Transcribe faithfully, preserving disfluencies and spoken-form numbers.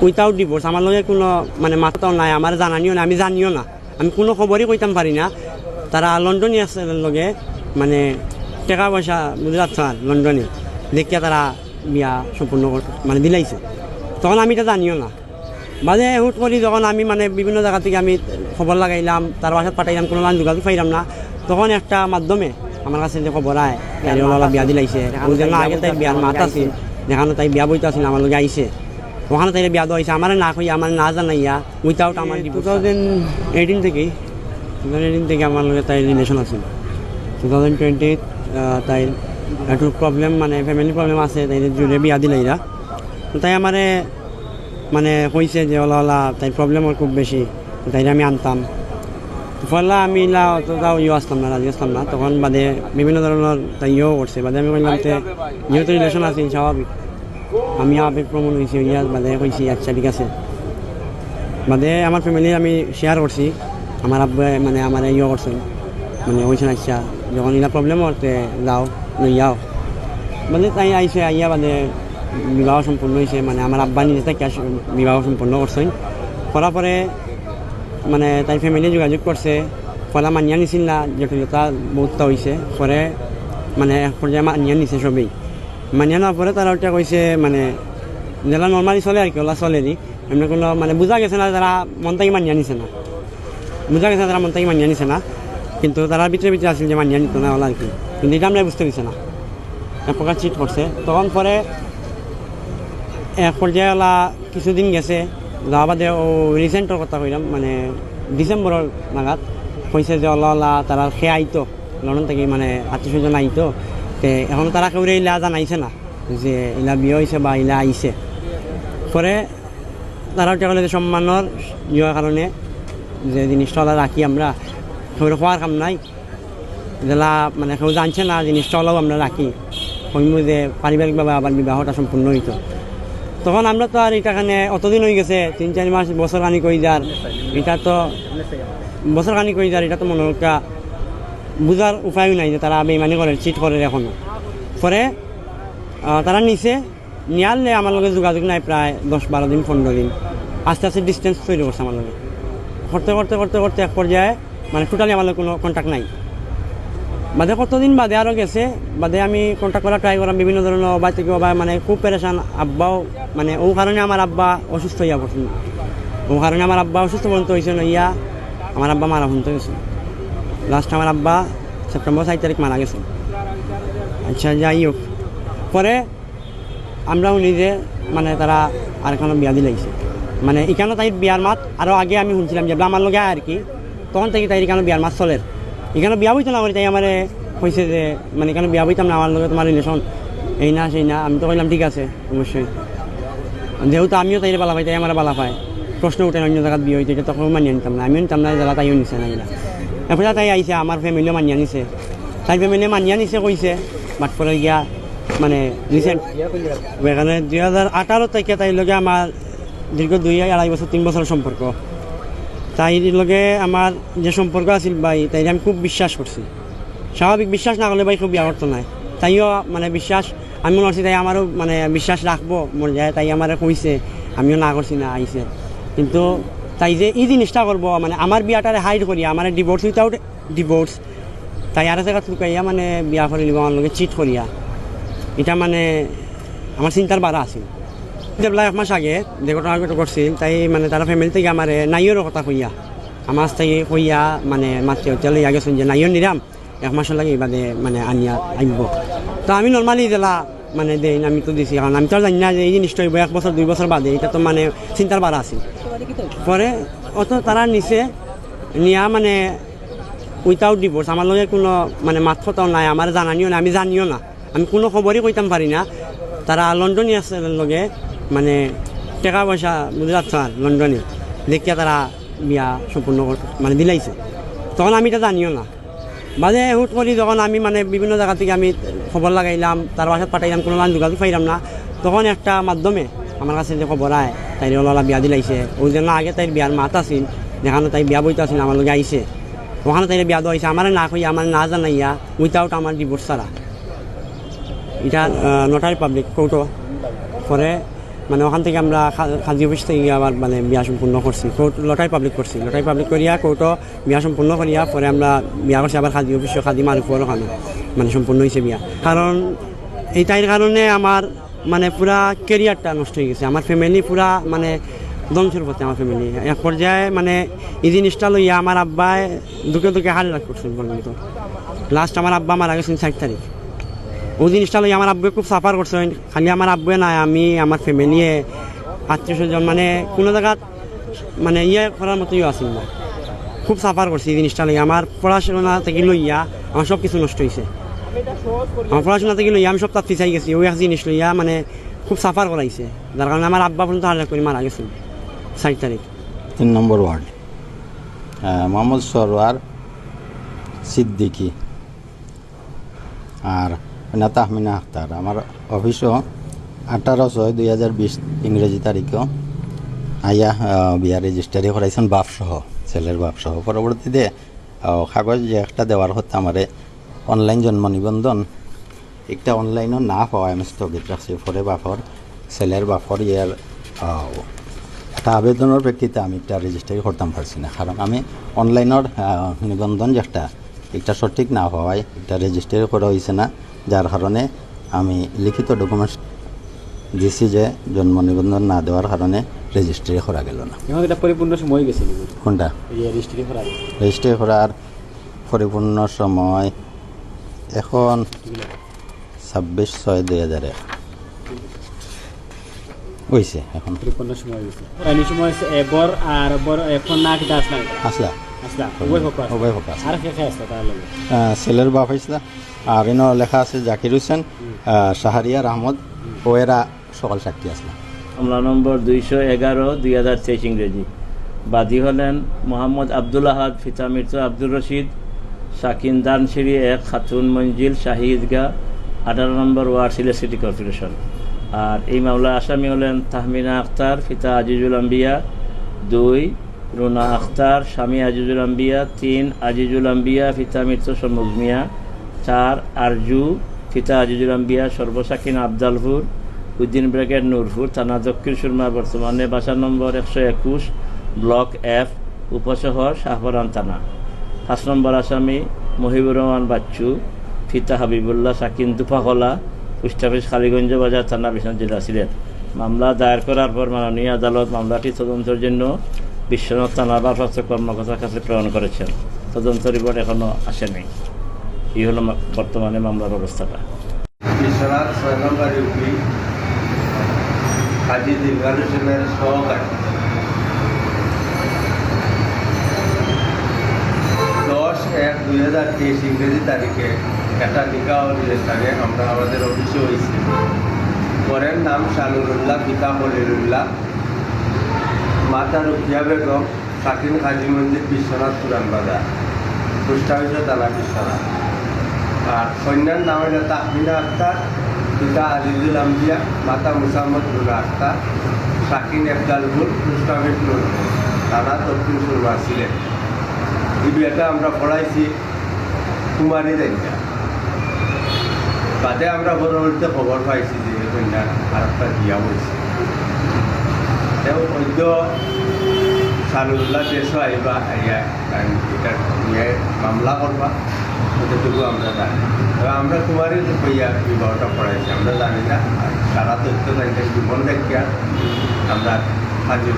Without divorce. আমার লগে কোনো মানে মাতাও নাই, আমার জানানিও না, আমি জানিও না, আমি কোনো খবরই কইতাম পারি না। তারা লন্ডনিয়ার লগে মানে টেকা পয়সা বুঝরাত স্যার লন্ডনে দেখিয়া তারা বিয়া সম্পূর্ণ কর-, মানে দিলাইছে। তখন আমি এটা জানিও না। বাদে হুট করি যখন আমি মানে বিভিন্ন জায়গা থেকে আমি খবর লাগাইলাম, তার বাসাত পাঠাইলাম, কোনো লাইন যোগাযোগ পাইলাম না। তখন একটা মাধ্যমে আমার কাছে যে খবর আয়, তাইরে ওলা বিয়া দিলাইছে। ওই জন্য আগে তাই বিয়ার মাত আছিল, যেখানো তাই বিয়া বইতে আছিল, আমার লগে আইছে, ওখানো তাইরে বিয়া দেওয়া হয়েছে। আমার না কইয়া, আমার না জানাইয়া, উইথাউট আমার ডিভোর্স। টু থাউজেন্ড এইটিন থেকেই, টু থাউজেন্ড এইটিন থেকে আমার লগে তাই রিলেশন আছিল। টু থাউজেন্ড টোয়েন্টি তাই একটু প্রবলেম, মানে ফ্যামিলি প্রবলেম আছে, তাই জুড়ে বিয়া দিলাইরা। তো তাই আমারে মানে কইছে যে ওলা ওলা তাই প্রবলেম ওর খুব বেশি, তাইরে আমি আনতাম। তো পয়লা আমি ইলা অতটাও ইয়ে আসলাম না, রাজি আসলাম না। তখন বাদে বিভিন্ন ধরনের তাই ইয়েও করছে। বাদে আমি কইলাম যে যেহেতু রিলেশন আছে স্বাভাবিক, আমি আবেগ প্রবণ হয়েছি, হইয়া বাদে কইছি আচ্ছা ঠিক আছে। বাদে আমার ফ্যামিলি আমি শেয়ার করছি, আমার আব্বা মানে আমার ইয়ে করছেন, মানে কইছেন আচ্ছা যখন ইলা প্রবলেম হতে যাও, লইয়াও। মানে তাই আইছে, আইয়া বাদে বিবাহ সম্পন্ন হয়েছে, মানে আমার আব্বা নিজে তাই বিবাহ সম্পন্ন করছেন। করার পরে মানে তাই ফ্যামিলি যোগাযোগ করছে, পয়লা মানিয়া নিছিল না, জটিলতা বহুতটা হয়েছে। পরে মানে এক পর্যায়ে মানিয়া নিছে সবেই। মানিয়া নেওয়ার পরে তারা ওটা কইছে মানে যেলা নর্মালি চলে আর কি, ওলা চলেরই। এমনি কোনো মানে বুঝা গেছে না তারা মন থেকে মানিয়া নিছে না, বুঝা গেছে না তারা মন থেকে মানিয়া নিছে না, কিন্তু তারা ভিতরে ভিতরে আছিল যে মানিয়া নিত না ওলা আর কি, কিন্তু এটা আমরা বুঝতে দিছে না, এক প্রকার চিট করছে। তখন পরে এক পর্যায়ে ওলা কিছুদিন গেছে, যাওয়া বাদে ও রিসেন্টর কথা কইলাম, মানে ডিসেম্বরর নাগাদ কইছে যে ওলা ওলা তারা খে আইতো, লন্ডন থেকে মানে আত্মীয় স্বজন আইতো। তে এখন তারা কেউরে ইলা জানাইছে না যে ইলা বিয়ে হয়েছে বা ইলা আইছে। পরে তারা ওটা বলে যে সম্মানর ইয়ে কারণে যে জিনিসটা ওলা রাখি আমরা, কেউরে খোয়ার কাম নাই, যেলা মানে কেউ জানছে না জিনিসটা ওলাও আমরা রাখি, কইমু যে পারিবারিকভাবে আবার বিবাহটা সম্পূর্ণ হইতো। তখন আমরা তো আর এটা এখানে অতদিন হয়ে গেছে, তিন চার মাস, বছর খানিক হয়ে যার, এটা তো বছর খানিক হয়ে যার, এটা তো মনে হয় একটা বুঝার উপায়ও নাই যে তারা বেইমানি করে, চিট করে এখনো। পরে আহ, তারা নিছে, নিয়ারলে আমার লগে যোগাযোগ নাই প্রায় দশ বারো দিন, পনেরো দিন। আস্তে আস্তে ডিস্টেন্স তৈরি করছে আমার লগে। করতে করতে করতে করতে এক পর্যায়ে মানে টোটালি আমার লগে কোনো কন্ট্যাক্ট নাই। বাদে কতদিন বাদে আরও গেছে, বাদে আমি কন্ট্যাক্ট করার ট্রাই করলাম বিভিন্ন ধরনের, বাড়ি থেকে বাবা মানে খুব পেরেশান, আব্বাও মানে ও কারণে আমার আব্বা অসুস্থ হইয়া পড়ছেন। ও কারণে আমার আব্বা অসুস্থ পর্যন্ত হয়েছে, হইয়া আমার আব্বা মারা পর্যন্ত গেছে। লাস্ট আমার আব্বা সেপ্টেম্বর চার তারিখ মারা গেছে। আচ্ছা, যাই হোক, পরে আমরা হুনি যে মানে তারা আরেকখানো বিয়া দিলাইছে। মানে ইখানো তাই বিয়ার মাত আরও আগে আমি শুনছিলাম যে আমার লগে আর কি, তখন থেকে তাই ইখানো বিয়ার মাত চলের। ইখানো বিয়া বইতো না করি তাই আমারে কইছে যে মানে ইখানো বিয়া বইতাম না, আমার লগে তোমার রিলেশন এই না সেই না। আমি তো কইলাম ঠিক আছে, অবশ্যই, যেহেতু আমিও তাইরে বালা পাই, তাই আমার বালা পায়, প্রশ্ন উঠে অন্য জায়গায় বিয়ে হইতে, এটা তখন মানিয়ে নিতাম না, আমিও নিতাম না, যারা তাইও নিছে না এগুলা। এরপরে তাই আইছে, আমার ফ্যামিলিও মানিয়ে নিছে, তাই ফ্যামিলি মানিয়ে নিছে কইছে, বাট পরে গিয়া মানে রিসেন্ট এখানে দুই হাজার আঠারো থেকে তাই লগে আমার দীর্ঘ দুই আড়াই বছর, তিন বছর সম্পর্ক। তাই লগে আমার যে সম্পর্ক আছিল ভাই, তাই আমি খুব বিশ্বাস করছি। স্বাভাবিক বিশ্বাস না করলে ভাই কেউ বিয়া করতো নায়। তাইও মানে বিশ্বাস, আমি মনে করছি তাই আমারও মানে বিশ্বাস রাখবো, মনে যায় তাই আমারে কইছে, আমিও না করছি না, আইছে। কিন্তু তাই যে এই জিনিসটা করবো, মানে আমার বিয়াটারে হাইড করিয়া, আমার ডিভোর্স উইথাউট ডিভোর্স, তাই আরো জায়গা তুকাইয়া মানে বিয়া করে নিব আমার লগে চিট করিয়া, এটা মানে আমার চিন্তার বারা আছিল। যেবলা এক মাস আগে যে ঘটনা ঘটে করছিল, তাই মানে তারা ফ্যামিলি থেকে আমারে নাইওর কথা কইয়া, আমার কাছ থেকে কইয়া মানে মাতৃ হত্যা লইয়া গেছেন যে নাইওর নিরাম এক মাসের লাগে বাদে মানে আনিয়া আনব। তো আমি নর্মালি যেলা মানে দেই, আমি তো দিছি, কারণ আমি তো আর জানি না যে এই জিনিসটা হইব এক বছর দুই বছর বাদে, এটা তো মানে চিন্তার বারা আছিল। পরে অত তারা নিছে, নিয়া মানে উইথাউট ডিভোর্স, আমার লগে কোনো মানে মাত কথাও নাই, আমার জানানিও না, আমি জানিও না, আমি কোনো খবরই কইতাম পারি না। তারা লন্ডনিয়ার লগে মানে টেকা পয়সা বুঝে যাচ্ছে আর লন্ডনে দেখিয়া তারা বিয়া সম্পূর্ণ কর-, মানে দিলাইছে, তখন আমি এটা জানিও না। বাদে হুট করি যখন আমি মানে বিভিন্ন জায়গা থেকে আমি খবর লাগাইলাম, তার বাসাত পাঠাইলাম, কোনো লাইন যোগাযোগ পাইলাম না, তখন একটা মাধ্যমে আমার কাছে যে খবর আয়, তাইরে ওলা বিয়া দিলাইছে, ওই জন্য আগে তাইর বিয়ার মাত আছিল, যেখানো তাই বিয়া বইতে আছিল, আমার লগে আইছে, ওখানো তাইরে বিয়া দেওয়া হয়েছে, আমার না কইয়া, আমার না জানাইয়া, উইথাউট আমার ডিভোর্স ছাড়া। এটা নোটারি পাবলিক কোর্টও পরে মানে ওখান থেকে আমরা খা-, কাজী অফিস থেকে আবার মানে বিয়া সম্পূর্ণ করছি, কোর্ট লটারি পাবলিক করছি, লটারি পাবলিক করিয়া কোর্টও বিয়া সম্পূর্ণ করিয়া পরে আমরা বিয়া করছি আবার কাজী অফিসও, কাজী মারুফর ওখানে মানে সম্পূর্ণ হয়েছে বিয়া। কারণ এই তাইর কারণে আমার মানে পুরা ক্যারিয়ারটা নষ্ট হয়ে গেছে, আমার ফ্যামিলি পুরা মানে ধ্বংসের পথে আমার ফ্যামিলি। এক পর্যায়ে মানে এই জিনিসটা লইয়া আমার আব্বায় দুঃখে দুঃখে হার্ট অ্যাটাক করছেন পর্যন্ত। লাস্ট আমার আব্বা মারা গেছেন চার তারিখ। ওই জিনিসটা লইয়া আমার আব্বুয়ে খুব সাফার করছেন, খালি আমার আব্বুয়ে নাই, আমি, আমার ফ্যামিলিয়ে, আত্মীয় স্বজন, মানে কোনো জায়গা মানে ইয়ে করার মতোই আছিল না। খুব সাফার করছি এই জিনিসটা লইয়া, আমার পড়াশোনা থেকে লইয়া আমার সব কিছু নষ্ট হয়েছে। আমার পড়াশোনা থেকে লইয়া আমি সব তার পিছাই গেছি, ওই এক জিনিস লইয়া মানে খুব সাফার করাইছে, যার কারণে আমার আব্বা পর্যন্ত হার্ট অ্যাটাক করে মারা গেছেন চার তারিখ। তিন নম্বর ওয়ার্ড, আহ, মোহাম্মদ সরোয়ার সিদ্দিকী আর না তাহমিনা আক্তার। আমার অফিসও আঠারো ছয় দুই হাজার বিশ ইংরেজি তারিখও আইয়া, আহ, বিয়া রেজিস্ট্রারি করাইছেন বাপসহ, ছেলের বাপসহ। পরবর্তীতে, আহ, কাগজ যে একটা দেওয়ার কথা আমারে অনলাইন জন্ম নিবন্ধন, একটা অনলাইনও না পাওয়া আমি স্থগিত রাখছি। পরে বাপর, ছেলের বাপর ইয়ার, আহ, একটা আবেদনের প্রেক্ষিতে আমি একটা রেজিস্ট্রারি করতাম পারছি না, কারণ আমি অনলাইনের, আহ, নিবন্ধন যে একটা, একটা সঠিক না হওয়ায় একটা রেজিস্ট্রারি করা হয়েছে না, যার কারণে আমি লিখিত ডকুমেন্টস দিছি যে জন্ম নিবন্ধন না দেওয়ার কারণে রেজিস্ট্রারি করা গেল না। এখন এটা পরিপূর্ণ সময় হয়ে গেছে কিন্তু। কোনটা? এই যে রেজিস্ট্রারি করার। রেজিস্ট্রারি করার পরিপূর্ণ সময় এখন ছাব্বিশ ছয় দুই হাজার এক হয়েছে এখন। পরিপূর্ণ সময় হয়ে গেছে। আর এই সময় হচ্ছে এ বর আর বর এখন না কিতা আসলা? আসলা। আসলা। উভয় পক্ষ আসলা। উভয় পক্ষ আসলা। আর কে কে আসলা তার লগে? আহ, ছেলের বাপ আসলা। আর এনে লেখা আছে জাকির হোসেন, আহ, শাহরিয়ার আহমদ, ও এরা সকল সাক্ষী আসলা। মামলা নম্বর দুইশো এগারো দুই হাজার তেইশ ইংরেজি। বাদী হলেন মোহাম্মদ আব্দুল আহাদ, পিতা মৃত আব্দুর রশিদ, শাকিন দানসিঁড়ি এক, খাতুন মঞ্জিল, শাহী ঈদগাহ, আঠারো নম্বর ওয়ার্ড, সিলেট সিটি কর্পোরেশন। আর এই মামলার আসামি হলেন তাহমিনা আক্তার, পিতা আজিজুল আম্বিয়া দুই, রুনা আক্তার, স্বামী আজিজুল আম্বিয়া তিন, আজিজুল আম্বিয়া, পিতা মৃত সম্মুখ মিয়া চার, আরজু, পিতা আজিজুল আম্বিয়া, সর্বশাকিন আবদালপুর, উদ্দিন ব্র্যাকেট নূরপুর, থানা দক্ষিণ সুরমা, বর্তমানে বাসা নম্বর একশো একুশ, ব্লক এফ, উপশহর শাহপরান থানা। পাঁচ নম্বর আসামি মহিবুর রহমান বাচ্চু, পিতা হাবিবুল্লাহ শাকিন দুপাখলা, পোস্ট অফিস কালীগঞ্জ বাজার, থানা বিশ্বনাথ, জেলা সিলেট। মামলা দায়ের করার পর মাননীয় আদালত মামলাটি তদন্তের জন্য বিশ্বনাথ থানার ভারপ্রাপ্ত কর্মকর্তার কাছে প্রেরণ করেছেন। তদন্ত রিপোর্ট এখনো আসেনি। এই হলো মা-, বর্তমানে মামলার অবস্থাটা। বিশ্বনাথ ছয় নম্বর ইউপি, হাজী দিলবার হোসেনের সহকারী। দশ এক দুই হাজার তেইশ ইংরেজি তারিখে একটা নিকাহ অনুষ্ঠানে আমরা আমাদের অফিসে হয়েছে। বরের নাম শানুরুল্লাহ, পিতা খলিলুল্লাহ, মাতা রুকিয়া বেগম, শাকিন কাজী মঞ্জিল, বিশ্বনাথ পুরান বাজার, পোস্ট অফিস থানা বিশ্বনাথ। আর কন্যার নাম হইল তাহমিনা আক্তার, পিতা আজিজুল আম্বিয়া, মাতা মুসাম্মদ রুনা আক্তার, শাকিন এবদালপুর, পোস্ট অফিস নূরপুর, থানা দক্ষিণ সুরমা, সিলেট। এই বিয়াটা আমরা পড়াইছি কুমারী রাইখা। বাদে আমরা পরবর্তীতে খবর পাইছি যে এই কন্যার আর একটা বিয়া হয়েছে। তেও অদ্য শানুরুল্লাহ দেশও আইবা, আইয়া তাই এটা নিয়ে মামলা করবা, এতটুকু আমরা জানি। তবে আমরা কুমারী কইয়া বিবাহটা পড়াইছি, আমরা জানি না। আর সারা তথ্য তাই জীবন দেখিয়া আমরা হাজির